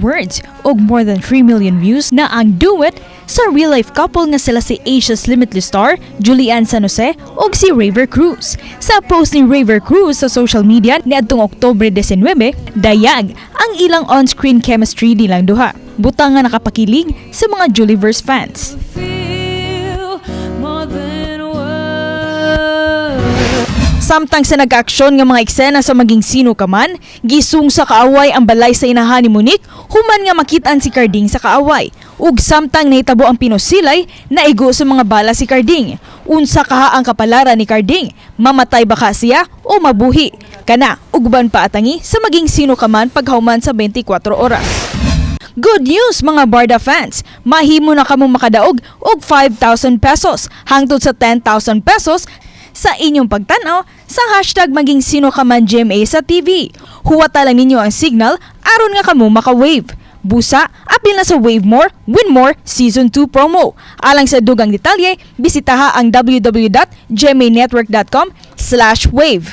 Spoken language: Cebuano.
Words ug more than 3 million views na ang duet sa real life couple nga sila si Asia's Limitless star Julie Anne San Jose ug si Rayver Cruz. Sa post ni Rayver Cruz sa social media niadtong Oktubre 19, dayag ang ilang on-screen chemistry nilang duha. Butang nga nakapakilig sa mga Juliverse fans. Feel more than words. Samtang sa nag-aksyon nga mga eksena sa Maging Sino Ka Man, gisung sa kaaway ang balay sa inahan ni Monique human nga makitaan si Carding sa kaaway. Ug samtang nahitabo ang pinusilay, naigo sa mga bala si Carding. Unsa kaha ang kapalaran ni Carding? Mamatay ba ka siya o mabuhi? Kana, uban pa atangi sa Maging Sino Ka Man paghuman sa 24 oras. Good news, mga Barda fans! Mahimo na kamo makadaog og 5,000 pesos hangtod sa 10,000 pesos sa inyong pagtanaw sa #MagingSinoKaManGMA sa TV. Huwata lang ninyo ang signal aron nga kamo maka-wave. Busa, apil na sa Wave More, Win More Season 2 promo. Alang sa dugang detalye, bisitaha ang www.gmanetwork.com/wave.